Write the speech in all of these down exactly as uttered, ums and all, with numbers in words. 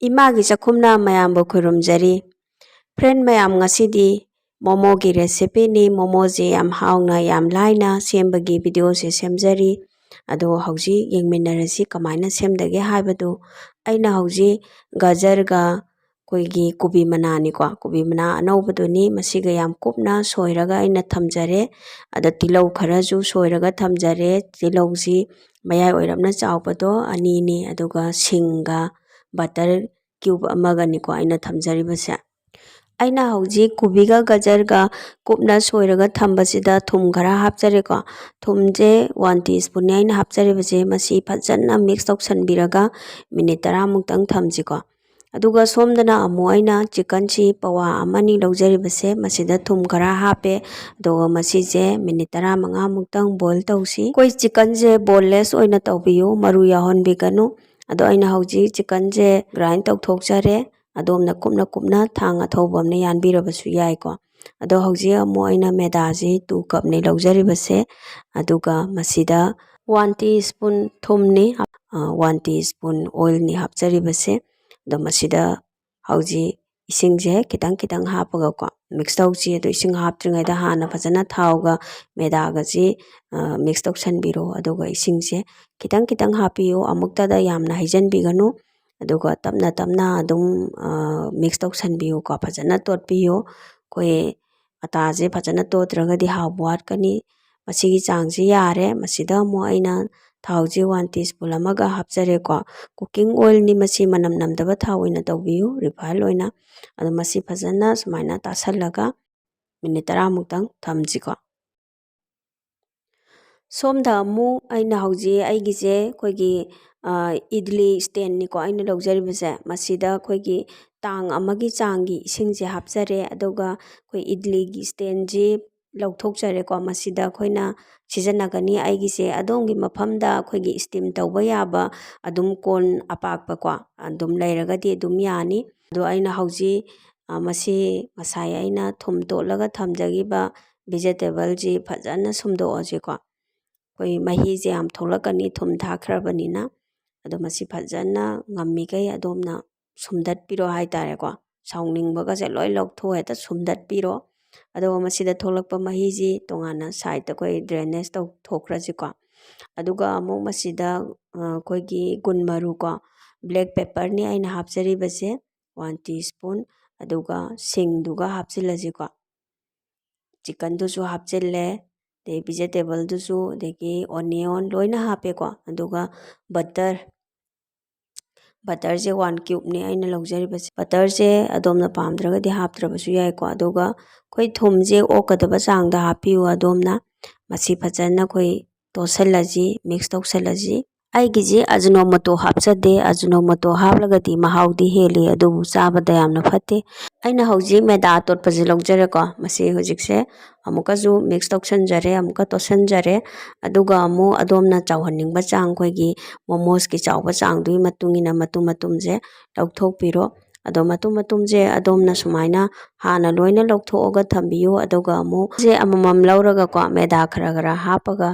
ꯏꯃꯥꯒꯤ ꯆꯥꯛꯈꯨꯝꯅ ꯃꯌꯥꯝꯕꯨ ꯈꯨꯔꯨꯝꯖꯔꯤ꯫ Friend ꯃꯌꯥꯝ, ꯉꯁꯤꯗꯤ ꯃꯣꯃꯣꯒꯤ recipeꯅꯤ꯫ ꯃꯣꯃꯣꯁꯦ ꯌꯥꯝ ꯍꯥꯎꯅ, ꯌꯥꯝ ꯂꯥꯏꯅ ꯁꯦꯝꯕꯒꯤ videoꯁꯦ ꯁꯦꯝꯖꯔꯤ꯫ ꯑꯗꯣ ꯍꯧꯖꯤꯛ ꯌꯦꯡꯃꯤꯟꯅꯔꯁꯤ ꯀꯃꯥꯏꯅ ꯁꯦꯝꯗꯒꯦ ꯍꯥꯏꯕꯗꯨ꯫ ꯑꯩꯅ ꯍꯧꯖꯤꯛ ꯒꯖꯔꯒ ꯑꯩꯈꯣꯏꯒꯤ ꯀꯣꯕꯤ ꯃꯅꯥꯅꯤꯀꯣ, ꯀꯣꯕꯤ ꯃꯅꯥ ꯑꯅꯧꯕꯗꯨꯅꯤ꯫ ꯃꯁꯤꯒ ꯌꯥꯝ ꯀꯨꯞꯅ ꯁꯣꯏꯔꯒ ꯑꯩꯅ ꯊꯝꯖꯔꯦ꯫ ꯑꯗ ꯇꯤꯜꯍꯧ ꯈꯔꯁꯨ ꯁꯣꯏꯔꯒ ꯊꯝꯖꯔꯦ꯫ ꯇꯤꯜꯍꯧꯁꯤ ꯃꯌꯥꯏ ꯑꯣꯏꯔꯞꯅ ꯆꯥꯎꯕꯗꯣ ꯑꯅꯤꯅꯤ, ꯑꯗꯨꯒ ꯁꯤꯡꯒ butter cube ꯑꯃꯒꯅꯤꯀꯣ ꯑꯩꯅ ꯊꯝꯖꯔꯤꯕꯁꯦ꯫ ꯑꯩꯅ ꯍꯧꯖꯤꯛ ꯀꯣꯕꯤꯒ ꯒꯖꯔꯒ ꯀꯨꯞꯅ ꯁꯣꯏꯔꯒ ꯊꯝꯕꯁꯤꯗ ꯊꯨꯝ ꯈꯔ ꯍꯥꯞꯆꯔꯦꯀꯣ꯫ ꯊꯨꯝꯁꯦ one teaspoonꯅꯤ ꯑꯩꯅ ꯍꯥꯞꯆꯔꯤꯕꯁꯦ꯫ ꯃꯁꯤ ꯐꯖꯅ mix ꯇꯧꯁꯟꯕꯤꯔꯒ minute ꯇꯔꯥꯃꯨꯛꯇꯪ ꯊꯝꯁꯤꯀꯣ꯫ ꯑꯗꯨꯒ ꯁꯣꯝꯗꯅ ꯑꯃꯨꯛ ꯑꯩꯅ chickenꯁꯤ ꯄꯋꯥ ꯑꯃꯅꯤ ꯂꯧꯖꯔꯤꯕꯁꯦ, ꯃꯁꯤꯗ ꯊꯨꯝ ꯈꯔ ꯍꯥꯞꯄꯦ꯫ ꯑꯗꯨꯒ ꯃꯁꯤꯁꯦ minute ꯇꯔꯥꯃꯉꯥꯃꯨꯛꯇꯪ boil ꯇꯧꯁꯤ꯫ ꯑꯩꯈꯣꯏ chickenꯁꯦ boneless ꯑꯣꯏꯅ ꯇꯧꯕꯤꯌꯨ, ꯃꯔꯨ ꯌꯥꯎꯍꯟꯕꯤꯒꯅꯨ꯫ ꯑꯗꯣ ꯑꯩꯅ ꯍꯧꯖꯤꯛ chickenꯁꯦ grind ꯇꯧꯊꯣꯛꯆꯔꯦ꯫ ꯑꯗꯣꯝꯅ ꯀꯨꯞꯅ ꯀꯨꯞꯅ ꯊꯥꯡ ꯑꯊꯧꯕ ꯑꯃꯅ ꯌꯥꯟꯕꯤꯔꯕꯁꯨ ꯌꯥꯏꯀꯣ꯫ ꯑꯗꯣ ꯍꯧꯖꯤꯛ ꯑꯃꯨꯛ ꯑꯩꯅ ꯃꯦꯗꯥꯁꯤ two cupꯅꯤ ꯂꯧꯖꯔꯤꯕꯁꯦ꯫ ꯑꯗꯨꯒ ꯃꯁꯤꯗ one teaspoon ꯊꯨꯝꯅꯤ, ꯑ, one teaspoon oilꯅꯤ ꯍꯥꯞꯆꯔꯤꯕꯁꯦ꯫ ꯑꯗꯣ ꯃꯁꯤꯗ ꯍꯧꯖꯤꯛ ꯏꯁꯤꯡꯁꯦ ꯈꯤꯇꯪ ꯈꯤꯇꯪ ꯍꯥꯞꯄꯒꯀꯣ mix ꯇꯧꯁꯤ꯫ ꯑꯗꯣ ꯏꯁꯤꯡ ꯍꯥꯞꯇ꯭ꯔꯤꯉꯩꯗ ꯍꯥꯟꯅ ꯐꯖꯅ ꯊꯥꯎꯒ ꯃꯦꯗꯥꯒꯁꯤ, ꯑ, mix ꯇꯧꯁꯟꯕꯤꯔꯣ꯫ ꯑꯗꯨꯒ ꯏꯁꯤꯡꯁꯦ ꯈꯤꯇꯪ ꯈꯤꯇꯪ ꯍꯥꯞꯄꯤꯌꯨ, ꯑꯃꯨꯛꯇꯗ ꯌꯥꯝꯅ ꯍꯩꯖꯟꯕꯤꯒꯅꯨ꯫ ꯑꯗꯨꯒ ꯇꯞꯅ ꯇꯞꯅ ꯑꯗꯨꯝ, ꯑ, mix ꯇꯧꯁꯟꯕꯤꯌꯨꯀꯣ, ꯐꯖꯅ ꯇꯣꯠꯄꯤꯌꯨ꯫ ꯑꯩꯈꯣꯏ ꯑꯇꯥꯁꯦ ꯐꯖꯅ ꯇꯣꯠꯇ꯭ꯔꯒꯗꯤ ꯍꯥꯎꯕ ꯋꯥꯠꯀꯅꯤ꯫ ꯃꯁꯤꯒꯤ ꯆꯥꯡꯁꯤ ꯌꯥꯔꯦ꯫ ꯃꯁꯤꯗ ꯑꯃꯨꯛ ꯑꯩꯅ ꯊꯥꯎꯁꯤ one teaspoon ꯑꯃꯒ ꯍꯥꯞꯆꯔꯦꯀꯣ꯫ Cooking oilꯅꯤ ꯃꯁꯤ, ꯃꯅꯝ ꯅꯝꯗꯕ ꯊꯥꯎ ꯑꯣꯏꯅ ꯇꯧꯕꯤꯌꯨ, refine ꯑꯣꯏꯅ꯫ ꯑꯗꯣ ꯃꯁꯤ ꯐꯖꯅ ꯁꯨꯃꯥꯏꯅ ꯇꯥꯁꯜꯂꯒ minute ꯇꯔꯥꯃꯨꯛꯇꯪ ꯊꯝꯁꯤꯀꯣ꯫ ꯁꯣꯝꯗ ꯑꯃꯨꯛ ꯑꯩꯅ ꯍꯧꯖꯤꯛ ꯑꯩꯒꯤꯁꯦ ꯑꯩꯈꯣꯏꯒꯤ, ꯑ, ꯏꯗꯂꯤ standꯅꯤꯀꯣ ꯑꯩꯅ ꯂꯧꯖꯔꯤꯕꯁꯦ꯫ ꯃꯁꯤꯗ ꯑꯩꯈꯣꯏꯒꯤ ꯇꯥꯡ ꯑꯃꯒꯤ ꯆꯥꯡꯒꯤ ꯏꯁꯤꯡꯁꯦ ꯍꯥꯞꯆꯔꯦ꯫ ꯑꯗꯨꯒ ꯑꯩꯈꯣꯏ ꯏꯗꯂꯤꯒꯤ standꯁꯤ ꯂꯧꯊꯣꯛꯆꯔꯦꯀꯣ꯫ ꯃꯁꯤꯗ ꯑꯩꯈꯣꯏꯅ ꯁꯤꯖꯤꯟꯅꯒꯅꯤ꯫ ꯑꯩꯒꯤꯁꯦ ꯑꯗꯣꯝꯒꯤ ꯃꯐꯝꯗ ꯑꯩꯈꯣꯏꯒꯤ steam ꯇꯧꯕ ꯌꯥꯕ ꯑꯗꯨꯝ ꯀꯣꯟ ꯑꯄꯥꯛꯄꯀꯣ ꯑꯗꯨꯝ ꯂꯩꯔꯒꯗꯤ ꯑꯗꯨꯝ ꯌꯥꯅꯤ꯫ ꯑꯗꯣ ꯑꯩꯅ ꯍꯧꯖꯤꯛ, ꯑ, ꯃꯁꯤ ꯉꯁꯥꯏ ꯑꯩꯅ ꯊꯨꯝ ꯇꯣꯠꯂꯒ ꯊꯝꯖꯈꯤꯕ vegetableꯁꯤ ꯐꯖꯅ ꯁꯨꯝꯗꯣꯛꯑꯁꯤꯀꯣ꯫ ꯑꯩꯈꯣꯏ ꯃꯍꯤꯁꯦ ꯌꯥꯝ ꯊꯣꯛꯂꯛꯀꯅꯤ ꯊꯨꯝ ꯊꯥꯛꯈ꯭ꯔꯕꯅꯤꯅ꯫ ꯑꯗꯣ ꯃꯁꯤ ꯐꯖꯅ ꯉꯝꯃꯤꯈꯩ ꯑꯗꯣꯝꯅ ꯁꯨꯝꯗꯠꯄꯤꯔꯣ ꯍꯥꯏꯇꯥꯔꯦꯀꯣ꯫ ꯁꯥꯎꯅꯤꯡꯕꯒꯁꯦ ꯂꯣꯏ ꯂꯧꯊꯣꯛꯑ ꯍꯦꯛꯇ ꯁꯨꯝꯗꯠꯄꯤꯔꯣ꯫ ꯑꯗꯨꯒ ꯃꯁꯤꯗ ꯊꯣꯛꯂꯛꯄ ꯃꯍꯤꯁꯤ ꯇꯣꯉꯥꯟꯅ ꯁꯥꯏꯠꯇ ꯑꯩꯈꯣꯏ ꯗ꯭ꯔꯦꯅꯦꯖ ꯇꯧꯊꯣꯛꯈ꯭ꯔꯁꯤꯀꯣ꯫ ꯑꯗꯨꯒ ꯑꯃꯨꯛ ꯃꯁꯤꯗ ꯑꯩꯈꯣꯏꯒꯤ ꯒꯨꯟ ꯃꯔꯨ ꯀꯣ, ꯕ꯭ꯂꯦꯛ ꯄꯦꯄꯔꯅꯤ ꯑꯩꯅ ꯍꯥꯞꯆꯔꯤꯕꯁꯦ, ꯋꯥꯟ ꯇꯤ ꯁ꯭ꯄꯨꯟ꯫ ꯑꯗꯨꯒ ꯁꯤꯡꯗꯨꯒ ꯍꯥꯞꯆꯤꯜꯂꯁꯤꯀꯣ꯫ ꯆꯤꯛꯀꯟꯗꯨꯁꯨ ꯍꯥꯞꯆꯤꯜꯂꯦ, ꯑꯗꯩ ꯚꯤꯖꯤꯇꯦꯕꯜꯗꯨꯁꯨ, ꯑꯗꯒꯤ ꯑꯣꯅꯤꯌꯣꯟ ꯂꯣꯏꯅ ꯍꯥꯞꯄꯦꯀꯣ꯫ ꯑꯗꯨꯒ ꯕꯇꯔ, ꯕꯇꯔꯁꯦ ꯋꯥꯟ ꯀ꯭ꯌꯨꯕꯅꯤ ꯑꯩꯅ ꯂꯧꯖꯔꯤꯕꯁꯦ꯫ ꯕꯇꯔꯁꯦ ꯑꯗꯣꯝꯅ ꯄꯥꯝꯗ꯭ꯔꯒꯗꯤ ꯍꯥꯞꯇ꯭ꯔꯕꯁꯨ ꯌꯥꯏꯀꯣ꯫ ꯑꯗꯨꯒ ꯑꯩꯈꯣꯏ ꯊꯨꯝꯁꯦ ꯑꯣꯛꯀꯗꯕ ꯆꯥꯡꯗ ꯍꯥꯞꯄꯤꯌꯨ ꯑꯗꯣꯝꯅ꯫ ꯃꯁꯤ ꯐꯖꯅ ꯑꯩꯈꯣꯏ ꯇꯣꯠꯁꯤꯜꯂꯁꯤ, ꯃꯤꯛꯁ ꯇꯧꯁꯤꯜꯂꯁꯤ꯫ ꯑꯩꯒꯤꯁꯤ ꯑꯖꯤꯅꯣꯃꯣꯇꯣ ꯍꯥꯞꯆꯗꯦ꯫ ꯑꯖꯤꯅꯣꯃꯣꯇꯣ ꯍꯥꯞꯂꯒꯗꯤ ꯃꯍꯥꯎꯗꯤ ꯍꯦꯜꯂꯤ, ꯑꯗꯨꯕꯨ ꯆꯥꯕꯗ ꯌꯥꯝꯅ ꯐꯠꯇꯦ꯫ ꯑꯩꯅ ꯍꯧꯖꯤꯛ ꯃꯦꯗꯥ ꯑꯇꯣꯠꯄꯁꯤ ꯂꯧꯖꯔꯦꯀꯣ꯫ ꯃꯁꯤ ꯍꯧꯖꯤꯛꯁꯦ ꯑꯃꯨꯛꯀꯁꯨ ꯃꯤꯛꯁ ꯇꯧꯁꯟꯖꯔꯦ, ꯑꯃꯨꯛꯀ ꯇꯣꯠꯁꯟꯖꯔꯦ꯫ ꯑꯗꯨꯒ ꯑꯃꯨꯛ ꯑꯗꯣꯝꯅ ꯆꯥꯎꯍꯟꯅꯤꯡꯕ ꯆꯥꯡ, ꯑꯩꯈꯣꯏꯒꯤ ꯃꯣꯃꯣꯁꯀꯤ ꯆꯥꯎꯕ ꯆꯥꯡꯗꯨꯒꯤ ꯃꯇꯨꯡ ꯏꯟꯅ ꯃꯇꯨꯝ ꯃꯇꯨꯝꯁꯦ ꯂꯧꯊꯣꯛꯄꯤꯔꯣ꯫ ꯑꯗꯣ ꯃꯇꯨꯝ ꯃꯇꯨꯝꯁꯦ ꯑꯗꯣꯝꯅ ꯁꯨꯃꯥꯏꯅ ꯍꯥꯟꯅ ꯂꯣꯏꯅ ꯂꯧꯊꯣꯛꯑꯒ ꯊꯝꯕꯤꯌꯨ꯫ ꯑꯗꯨꯒ ꯑꯃꯨꯛ ꯁꯦ ꯑꯃꯃꯝ ꯂꯧꯔꯒꯀꯣ, ꯃꯦꯗꯥ ꯈꯔ ꯈꯔ ꯍꯥꯞꯄꯒ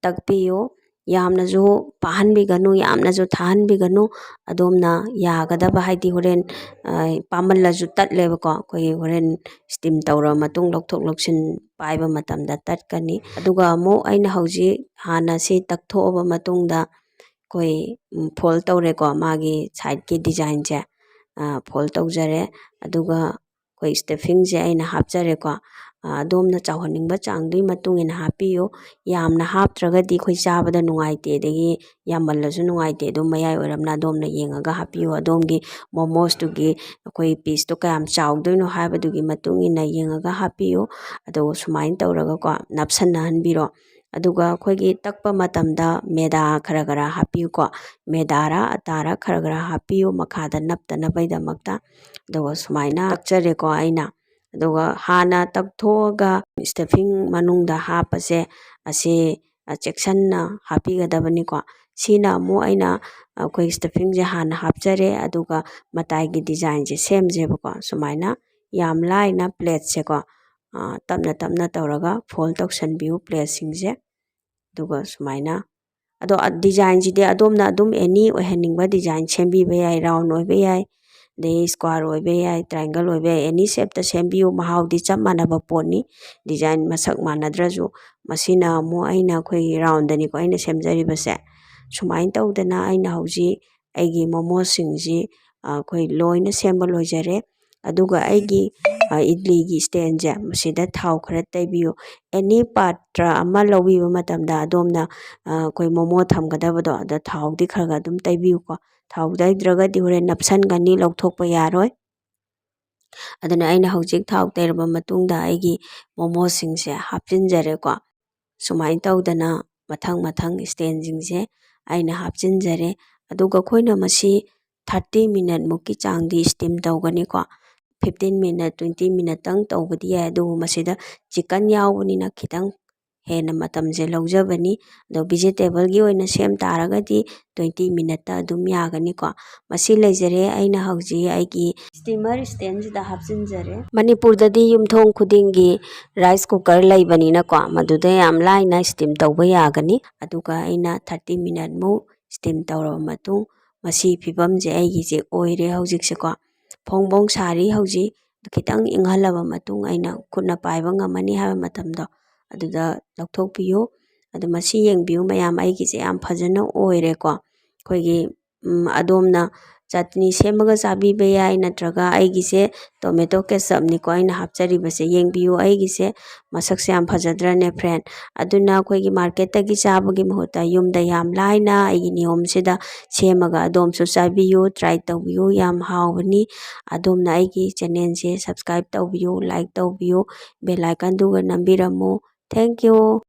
ꯇꯛꯄꯤꯌꯨ꯫ ꯌꯥꯝꯅꯁꯨ ꯄꯥꯍꯟꯕꯤꯒꯅꯨ, ꯌꯥꯝꯅꯁꯨ ꯊꯥꯍꯟꯕꯤꯒꯅꯨ꯫ ꯑꯗꯣꯝꯅ ꯌꯥꯒꯗꯕ, ꯍꯥꯏꯗꯤ ꯍꯣꯔꯦꯟ, ꯑ, ꯄꯥꯃꯜꯂꯁꯨ ꯇꯠꯂꯦꯕꯀꯣ꯫ ꯑꯩꯈꯣꯏꯒꯤ ꯍꯣꯔꯦꯟ ꯁ꯭ꯇꯤꯝ ꯇꯧꯔꯕ ꯃꯇꯨꯡ ꯂꯧꯊꯣꯛ ꯂꯧꯁꯤꯟ ꯄꯥꯏꯕ ꯃꯇꯝꯗ ꯇꯠꯀꯅꯤ꯫ ꯑꯗꯨꯒ ꯑꯃꯨꯛ ꯑꯩꯅ ꯍꯧꯖꯤꯛ ꯍꯥꯟꯅ ꯁꯤ ꯇꯛꯊꯣꯛꯑꯕ ꯃꯇꯨꯡꯗ ꯑꯩꯈꯣꯏ, ꯎꯝ, ꯐꯣꯜ ꯇꯧꯔꯦꯀꯣ, ꯃꯥꯒꯤ ꯁꯥꯏꯠꯀꯤ ꯗꯤꯖꯥꯏꯟꯁꯦ, ꯑ, ꯐꯣꯜ ꯇꯧꯖꯔꯦ꯫ ꯑꯗꯨꯒ ꯑꯩꯈꯣꯏ ꯁ꯭ꯇꯐꯤꯡꯁꯦ ꯑꯩꯅ ꯍꯥꯞꯆꯔꯦꯀꯣ꯫ ꯑ, ꯑꯗꯣꯝꯅ ꯆꯥꯎꯍꯟꯅꯤꯡꯕ ꯆꯥꯡꯗꯨꯒꯤ ꯃꯇꯨꯡ ꯏꯟꯅ ꯍꯥꯞꯄꯤꯌꯨ꯫ ꯌꯥꯝꯅ ꯍꯥꯞꯇ꯭ꯔꯒꯗꯤ ꯑꯩꯈꯣꯏ ꯆꯥꯕꯗ ꯅꯨꯡꯉꯥꯏꯇꯦ, ꯑꯗꯒꯤ ꯌꯥꯝꯃꯜꯂꯁꯨ ꯅꯨꯡꯉꯥꯏꯇꯦ꯫ ꯑꯗꯨꯝ ꯃꯌꯥꯏ ꯑꯣꯏꯔꯞꯅ ꯑꯗꯣꯝꯅ ꯌꯦꯡꯉꯒ ꯍꯥꯞꯄꯤꯌꯨ꯫ ꯑꯗꯣꯝꯒꯤ ꯃꯣꯃꯣꯁꯇꯨꯒꯤ ꯑꯩꯈꯣꯏ ꯄꯤꯁꯇꯣ ꯀꯌꯥꯝ ꯆꯥꯎꯗꯣꯏꯅꯣ ꯍꯥꯏꯕꯗꯨꯒꯤ ꯃꯇꯨꯡ ꯏꯟꯅ ꯌꯦꯡꯉꯒ ꯍꯥꯞꯄꯤꯌꯨ꯫ ꯑꯗꯨꯒ ꯁꯨꯃꯥꯏꯅ ꯇꯧꯔꯒꯀꯣ, ꯅꯞꯁꯟꯅꯍꯟꯕꯤꯔꯣ꯫ ꯑꯗꯨꯒ ꯑꯩꯈꯣꯏꯒꯤ ꯇꯛꯄ ꯃꯇꯝꯗ ꯃꯦꯗꯥ ꯈꯔ ꯈꯔ ꯍꯥꯞꯄꯤꯌꯨꯀꯣ꯫ ꯃꯦꯗꯥꯔ ꯑꯇꯥꯔ ꯈꯔ ꯈꯔ ꯍꯥꯞꯄꯤꯌꯨ, ꯃꯈꯥꯗ ꯅꯞꯇꯅꯕꯒꯤꯗꯃꯛꯇ꯫ ꯑꯗꯨꯒ ꯁꯨꯃꯥꯏꯅ ꯇꯛꯆꯔꯦꯀꯣ ꯑꯩꯅ꯫ ꯑꯗꯨꯒ ꯍꯥꯟꯅ ꯇꯛꯊꯣꯛꯑꯒ ꯁ꯭ꯇꯐꯤꯡ ꯃꯅꯨꯡꯗ ꯍꯥꯞꯄꯁꯦ, ꯑꯁꯤ, ꯑ, ꯆꯦꯛꯁꯤꯟꯅ ꯍꯥꯞꯄꯤꯒꯗꯕꯅꯤꯀꯣ꯫ ꯁꯤꯅ ꯑꯃꯨꯛ ꯑꯩꯅ, ꯑꯩꯈꯣꯏ ꯁ꯭ꯇꯐꯤꯡꯁꯦ ꯍꯥꯟꯅ ꯍꯥꯞꯆꯔꯦ, ꯑꯗꯨꯒ ꯃꯇꯥꯏꯒꯤ ꯗꯤꯖꯥꯏꯟꯁꯦ ꯁꯦꯝꯁꯦꯕꯀꯣ꯫ ꯁꯨꯃꯥꯏꯅ ꯌꯥꯝ ꯂꯥꯏꯅ ꯄ꯭ꯂꯦꯠꯁꯦꯀꯣ, ꯑ, ꯇꯞꯅ ꯇꯞꯅ ꯇꯧꯔꯒ ꯐꯣꯜ ꯇꯧꯁꯟꯕꯤꯌꯨ ꯄ꯭ꯂꯦꯠꯁꯤꯡꯁꯦ꯫ ꯑꯗꯨꯒ ꯁꯨꯃꯥꯏꯅ, ꯑꯗꯣ, ꯑ, ꯗꯤꯖꯥꯏꯟꯁꯤꯗꯤ ꯑꯗꯣꯝꯅ ꯑꯗꯨꯝ ꯑꯦꯅꯤ ꯑꯣꯏꯍꯟꯅꯤꯡꯕ ꯗꯤꯖꯥꯏꯟ ꯁꯦꯝꯕꯤꯕ ꯌꯥꯏ, ꯔꯥꯎꯟ ꯑꯣꯏꯕ ꯌꯥꯏ, ꯑꯗꯩ square ꯑꯣꯏꯕ ꯌꯥꯏ, triangle ꯑꯣꯏꯕ ꯌꯥꯏ, any shapeꯇ ꯁꯦꯝꯕꯤꯌꯨ, ꯃꯍꯥꯎꯗꯤ ꯆꯞ ꯃꯥꯟꯅꯕ ꯄꯣꯠꯅꯤ꯫ Design ꯃꯁꯛ ꯃꯥꯟꯅꯗ꯭ꯔꯁꯨ꯫ ꯃꯁꯤꯅ ꯑꯃꯨꯛ ꯑꯩꯅ ꯑꯩꯈꯣꯏꯒꯤ roundꯅꯤꯀꯣ ꯑꯩꯅ ꯁꯦꯝꯖꯔꯤꯕꯁꯦ꯫ ꯁꯨꯃꯥꯏꯅ ꯇꯧꯗꯅ ꯑꯩꯅ ꯍꯧꯖꯤꯛ ꯑꯩꯒꯤ ꯃꯣꯃꯣꯁꯤꯡꯁꯤ, ꯑ, ꯑꯩꯈꯣꯏ ꯂꯣꯏꯅ ꯁꯦꯝꯕ ꯂꯣꯏꯖꯔꯦ꯫ ꯑꯗꯨꯒ ꯑꯩꯒꯤ, ꯑ, ꯏꯗꯂꯤꯒꯤ standꯁꯦ ꯃꯁꯤꯗ ꯊꯥꯎ ꯈꯔ ꯇꯩꯕꯤꯌꯨ꯫ Any ꯄꯥꯇ꯭ꯔ ꯑꯃ ꯂꯧꯕꯤꯕ ꯃꯇꯝꯗ ꯑꯗꯣꯝꯅ, ꯑ, ꯑꯩꯈꯣꯏ ꯃꯣꯃꯣ ꯊꯝꯒꯗꯕꯗꯣ ꯑꯗ ꯊꯥꯎꯗꯤ ꯈꯔ ꯈꯔ ꯑꯗꯨꯝ ꯇꯩꯕꯤꯌꯨꯀꯣ꯫ ꯊꯥꯎ ꯇꯩꯗ꯭ꯔꯒꯗꯤ ꯍꯣꯔꯦꯟ ꯅꯞꯁꯟꯒꯅꯤ, ꯂꯧꯊꯣꯛꯄ ꯌꯥꯔꯣꯏ꯫ ꯑꯗꯨꯅ ꯑꯩꯅ ꯍꯧꯖꯤꯛ ꯊꯥꯎ ꯇꯩꯔꯕ ꯃꯇꯨꯡꯗ ꯑꯩꯒꯤ ꯃꯣꯃꯣꯁꯤꯡꯁꯦ ꯍꯥꯞꯆꯤꯟꯖꯔꯦꯀꯣ꯫ ꯁꯨꯃꯥꯏꯅ ꯇꯧꯗꯅ ꯃꯊꯪ ꯃꯊꯪ standꯁꯤꯡꯁꯦ ꯑꯩꯅ ꯍꯥꯞꯆꯤꯟꯖꯔꯦ꯫ ꯑꯗꯨꯒ ꯑꯩꯈꯣꯏꯅ ꯃꯁꯤ thirty minute ꯃꯨꯛꯀꯤ ꯆꯥꯡꯗꯤ steam ꯇꯧꯒꯅꯤꯀꯣ꯫ Fifteen minute, twenty minuteꯇꯪ ꯇꯧꯕꯗꯤ ꯌꯥꯏ, ꯑꯗꯨꯕꯨ ꯃꯁꯤꯗ chicken ꯌꯥꯎꯕꯅꯤꯅ ꯈꯤꯇꯪ ꯍꯦꯟꯅ ꯃꯇꯝꯁꯦ ꯂꯧꯖꯕꯅꯤ꯫ ꯑꯗꯣ vegetableꯒꯤ ꯑꯣꯏꯅ ꯁꯦꯝ ꯇꯥꯔꯒꯗꯤ twenty minuteꯇ ꯑꯗꯨꯝ ꯌꯥꯒꯅꯤꯀꯣ꯫ ꯃꯁꯤ ꯂꯩꯖꯔꯦ ꯑꯩꯅ ꯍꯧꯖꯤꯛ ꯑꯩꯒꯤ steamer standꯁꯤꯗ ꯍꯥꯞꯆꯤꯟꯖꯔꯦ꯫ ꯃꯅꯤꯄꯨꯔꯗꯗꯤ ꯌꯨꯝꯊꯣꯡ ꯈꯨꯗꯤꯡꯒꯤ rice cooker ꯂꯩꯕꯅꯤꯅꯀꯣ, ꯃꯗꯨꯗ ꯌꯥꯝ ꯂꯥꯏꯅ steam ꯇꯧꯕ ꯌꯥꯒꯅꯤ꯫ ꯑꯗꯨꯒ ꯑꯩꯅ thirty minute ꯃꯨꯛ steam ꯇꯧꯔꯕ ꯃꯇꯨꯡ, ꯃꯁꯤ ꯐꯤꯕꯝꯁꯦ ꯑꯩꯒꯤꯁꯦ ꯑꯣꯏꯔꯦ ꯍꯧꯖꯤꯛꯁꯦꯀꯣ꯫ ꯐꯣꯡ ꯐꯣꯡ ꯁꯥꯔꯤ ꯍꯧꯖꯤꯛ꯫ ꯈꯤꯇꯪ ꯏꯪꯍꯜꯂꯕ ꯃꯇꯨꯡ ꯑꯩꯅ ꯈꯨꯠꯅ ꯄꯥꯏꯕ ꯉꯝꯃꯅꯤ ꯍꯥꯏꯕ ꯃꯇꯝꯗꯣ ꯑꯗꯨꯗ ꯂꯧꯊꯣꯛꯄꯤꯌꯨ꯫ ꯑꯗꯨ ꯃꯁꯤ ꯌꯦꯡꯕꯤꯌꯨ ꯃꯌꯥꯝ, ꯑꯩꯒꯤꯁꯦ ꯌꯥꯝ ꯐꯖꯅ ꯑꯣꯏꯔꯦꯀꯣ꯫ ꯑꯩꯈꯣꯏꯒꯤ, ꯎꯝ, ꯑꯗꯣꯝꯅ ꯆꯠꯅꯤ ꯁꯦꯝꯃꯒ ꯆꯥꯕꯤꯕ ꯌꯥꯏ, ꯅꯠꯇ꯭ꯔꯒ ꯑꯩꯒꯤꯁꯦ tomato ketchupꯅꯤꯀꯣ ꯑꯩꯅ ꯍꯥꯞꯆꯔꯤꯕꯁꯦ꯫ ꯌꯦꯡꯕꯤꯌꯨ, ꯑꯩꯒꯤꯁꯦ ꯃꯁꯛꯁꯦ ꯌꯥꯝ ꯐꯖꯗ꯭ꯔꯅꯦ friend? ꯑꯗꯨꯅ ꯑꯩꯈꯣꯏꯒꯤ marketꯇꯒꯤ ꯆꯥꯕꯒꯤ ꯃꯍꯨꯠꯇ ꯌꯨꯝꯗ ꯌꯥꯝ ꯂꯥꯏꯅ ꯑꯩꯒꯤ ꯅꯤꯌꯣꯝꯁꯤꯗ ꯁꯦꯝꯃꯒ ꯑꯗꯣꯝꯁꯨ ꯆꯥꯕꯤꯌꯨ, try ꯇꯧꯕꯤꯌꯨ, ꯌꯥꯝ ꯍꯥꯎꯕꯅꯤ꯫ ꯑꯗꯣꯝꯅ ꯑꯩꯒꯤ channelꯁꯦ subscribe ꯇꯧꯕꯤꯌꯨ, like ꯇꯧꯕꯤꯌꯨ, bell iconꯗꯨꯒ ꯅꯝꯕꯤꯔꯝꯃꯨ꯫ Thank you꯫